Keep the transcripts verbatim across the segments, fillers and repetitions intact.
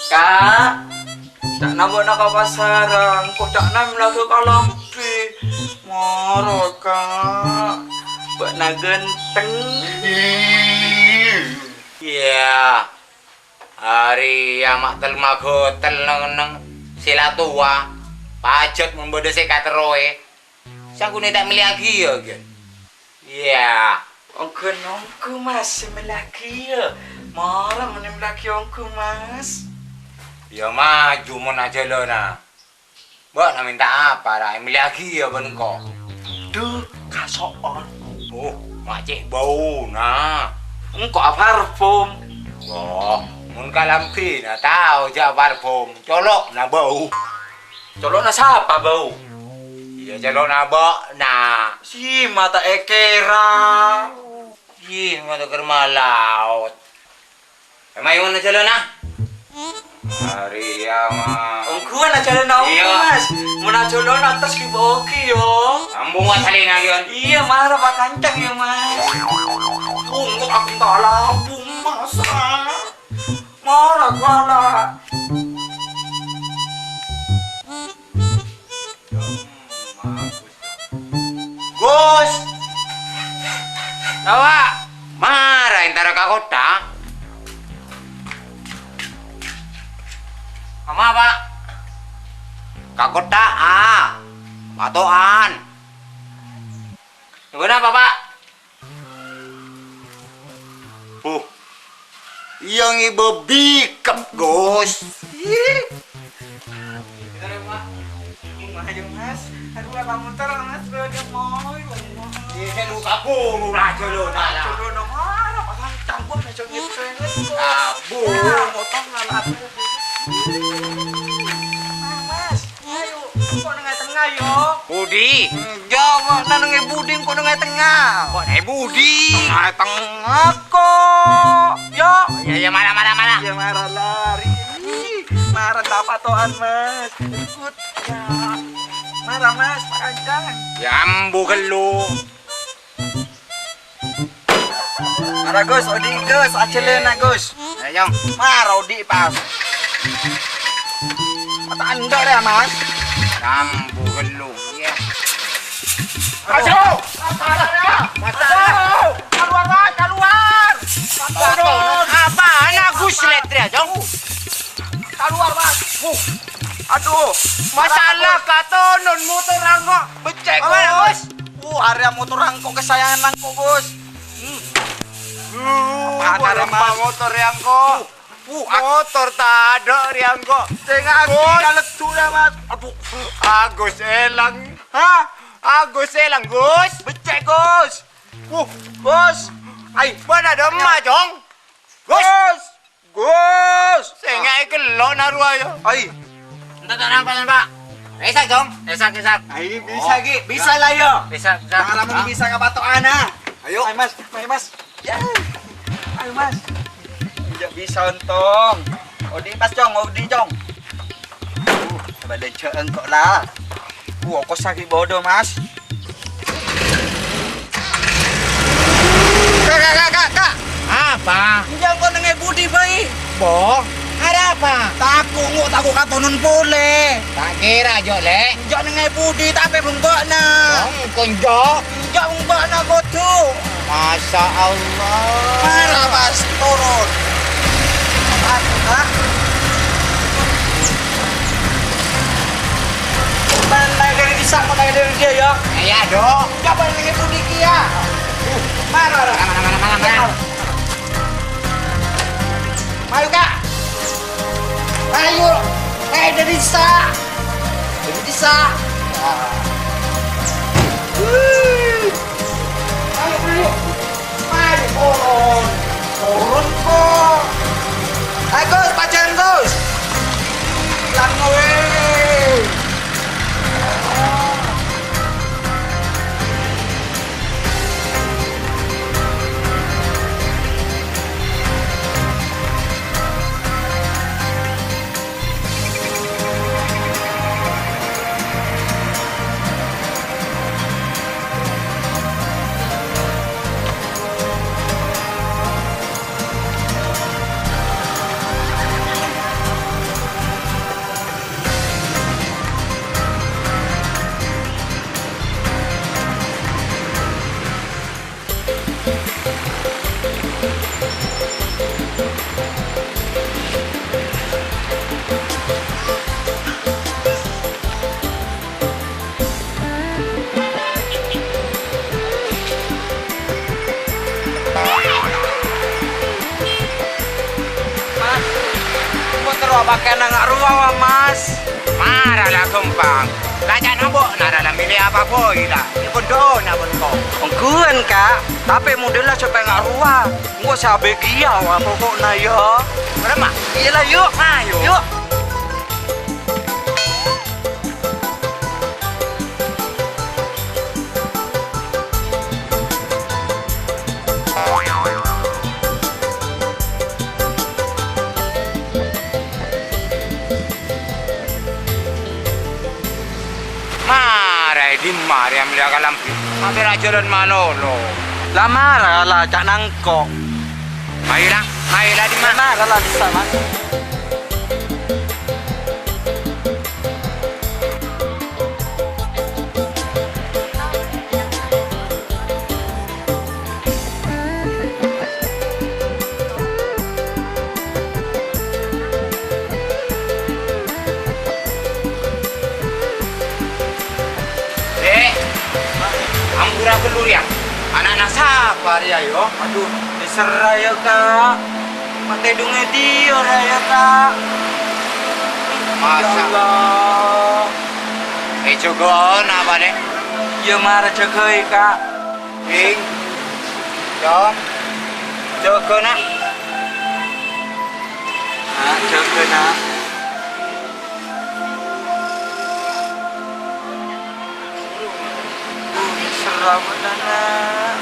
Ka', ca'na bâ'na ka pasara, engko' ca'na mellèaghi kalambhi. Mara, Ka'. Bâ'na ghânteng. Iyâ. Arèya ma' tel-magotel neng-enneng sè la towa. Pajhât mon bâdâ sè èkaterrowè. Sangkona ta' mellèaghi, yâ, Gyan? Iyâ. Ongghu-ongghu, Mas, sè mellèaghi, yâ. Mara mon mellèaghi ongghu, Mas. Iyâ, maju mon ajhâlâna. Bâ'na mènta apa, ra? Èmellèaghi, yâ, bân engko'. Dhu, kaso'on. Oh, ma' cè' bâuna. Engko' aparfum. Wah, mon kalambhina tao jhâ' aparfum. Colo'na bâu. Colo'na sapa bâu? Iyâ, colo'na bâ'na. Sè mata èkèra. Iyâ, mata kermalaot. Emayon ajhâlâna. Arèya, Ma. Ongghuwân ajhâlâna ongghu, Iyâ. Mas. Mon ajhâlâna attas ghi' bâgi, yâ. Ambu wa salèna, Yon. Iyâ, mara pakancang, yâ, Mas. Ongghu aku ta' labung, Mas. Mara, kuala. Gus! Awa! Mara entara ka kottha? Ama, Pak? Ka kottha, a. Mato'an. Nunggu napa, Pak? Huh. Iyâ ngibâ bikep, Gus. Ih. Ayo, Mas. Aduh, apa muter, Mas? Gue udah mau, mau. Iyâ, saya lupa buru raja lo, nala. Coba dong, mana? Pasang campur, aja gitu, Mas. Abu. Nah, motor ngalap. Nah, Mas. Ayo, engko' neng tengnga, yo. Budi. Enjâ', ma' neng è budi engko' neng tengnga. Kok neng budi? Neng tengnga, kok. Yo. Ya, ya, mara, mara, mara. Ya, mara lari. Mara ta' pato'an, Mas. Ikut. Ya. Mara, Mas, pakancang. Ya, ambu ghellu. Mara, Gus, odi', Gus, ajhâlâna, Gus. Ayo, Jong. Mara, odi', pas. Mata andhâ' rè, Mas. Kambu ghellu, iyâ. Aduh. Aduh. Apa rè? Mas, aduh. Keluar, Mas, keluar. Aduh. Apaan, Gus, lètrè, Jong? Keluar, Mas. Uh. Aduh. Masalah katonon motor angko'. Becek, Gus. Apa, Gus? Uh, arèya motor angko' kesayangan angko', Gus. Hmm. Uh, apa arèya, Mas? Motor angko'. Uh, uh, ak- Motor tadâ' rè angko'. Sènga' Gus. Kaleddu, ya, Mas. Aduh. Agus èlang. Hah? Agus èlang, Gus. Becek, Gus. Uh, Gus. Ai, bâ'na dâ' emma, Jong? Gus. Gus. Gus! Sènga' è kello' na rowa, ya. Ai. Enta' ta' nampa, Pak. Esak, Jong. Esak, esak. Ai, bisa, Ki. Bisa lah, ya. Esak, esak. Mara mon bisa ka pato'anna. Ayo. Ayo, Mas. Ayo, Mas. Ya. Ayo, Mas. Enjâ' bisa ontong. Odi' pas, Jong. Odi', Jong. Uh, coba dejjhâ' engko' la. Uh, kok sakè' bodo, Mas. Ka', ka', ka', ka', ka'. Apa? Enjâ' engko' neng è budi bhâi. Bo, ada apa? Tako', engko' tako' katonon polè. Ta' kèra, Jo, Lè'. Enjâ' neng è budi, tapè bengko'na. Bengko, Jo. Enjâ' bengko'na kodhu. Masya Allah. Mara, Mas, turun. Aduh, Kak. Bâ'na naè' dâri dissa', engko' naè' dâri dia, ya. Iyâ, Dok. Coba neng è budi kèya. Mara, mara, mara, mara, mara. Ayo, Kak. Ayo. Naè' dâri dissa'. Dâri dissa'. Wih. Ayo, ayo. Ayo, turun. Turun, kok. Ayo, Gus, pajhâng, Gus. Ilang, weh. Pakèna nga' rowa, wa, Mas. Mara la ghâmpang. La ca'na bâ'na ra la mèlè apa bhâi la. Èpon dâ'ona bân ko. Ongghuwân, Ka'. Tapè modella sopèya nga' rowa. Engko' sabâgiyâ, wa, poko'na, yâ. Remma? Iyâ la, yu'. Ayo. Yu'. Mara è dimma rèya mellèya kalambhi? Ma' pèra' jhâlân malolo. La mara la ca'na engko'. Mayu la, mayu la dimma? La mara la dissa', Mas. Dek, ampura ghâllu rèya. Ana'na sapa rèya, yo? Adu, èserra, yâ, Ka'. Ma' tèdungnga è diyâ rèya, Ka'? Masa? Ya Allah. È jâgâ'ân apa, Dek? Yâ, mara jâgâi, Ka'. Bing. Dom. Jâgâ, Na'. Na', jâgâ, Na'. Serra bâ'na, Na'.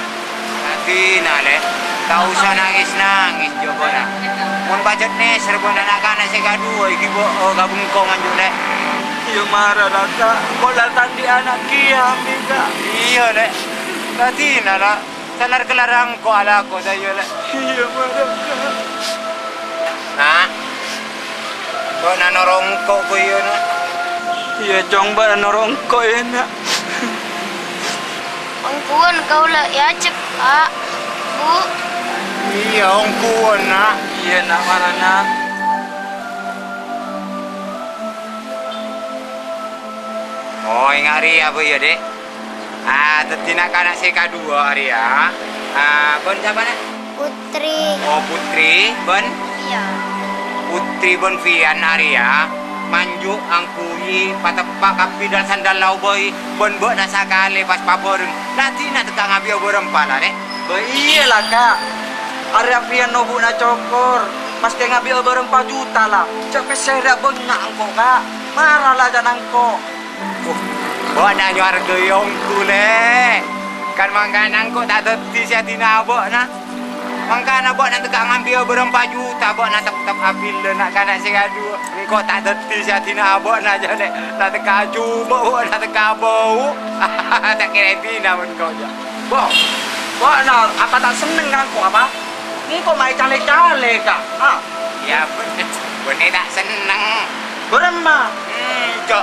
Adina, Lè'. Ta' osa nangès-nangès, jâgâ, Na'. Mon pajhât nèser bâ'na na'-kana' sè kaduwâ, ghi' bâ-, oh, ka bengko nganjung, Lè'. Iyâ, mara, Ka'. Engko' la ta' andi' ana' kèya, Ka'. Iyâ, Lè'. Adina, Na'. Salar-kelar engko' alako, ta' iyâ, Lè'? Iyâ, mara, Ka'. Na', bâ'na noro' engko', Bu, iyâ, Na'? Iyâ, Cong, bâ'na noro' engko', yâ, Na'. Ongghuwân kaulâ èajhep, Ka', Bu. Iyâ, ongghuwân, Na'. Iyâ, Na', mara, Na'. Oh, enga' rèya, Bu, iyâ, Dek. Ah, dhâddhi na'-kana' sè kaduwâ rèya. Ah, bân sapa, Na'? Putri. Oh, Putri, bân? Iyâ. Putri bân Fian arèya manjhu' angghuy pateppa' kabbhi dal-sandal la obâi, bân bâ'na sakalè pas pabhâreng. La dina tekka' ngabi'â bârâmpa la, Lè'? Bâ iyâ la, Ka'. Arèya Fian nobu'na cokor, pas tè ngabi'â bârâmpa juta la. Jhâ' pèssè rèya bânnya' engko', Ka'. Mara la ca'na engko'. Bâ'na nyoarghâi ongghu, Lè'. Kan mangkana engko' ta' dhâddhi sè adina abâ'na. Mangkana bâ'na tekka' ngabi'â bârâmpa juta, bâ'na teptep abhilâ na'-kana' sè kaduwâ. Engko' ta' dhâddhi sè adina abâ'na, jâ, Lè'. La tekka' ajhubâ', bâ'na tekka' abâu. Ta' kèra èdina mon engko', jâ. Bo, bâ'na apa ta' senneng ka engko' apa? Engko' ma' ècalè-calè, Ka'. Ah. Iyâ, bân-, bânnè ta' senneng. Bârâmma? Hmm, Jo.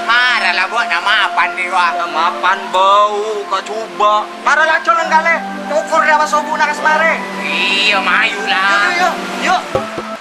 Mara la bâ'na mapan rèya. Mapan bâu, Ka', jhubâ'. Mara la jhâlân kalè. Cokor rèya pas sobu'na ka samarè. Iyâ, mayu la. Yu, yu, yu. Yu.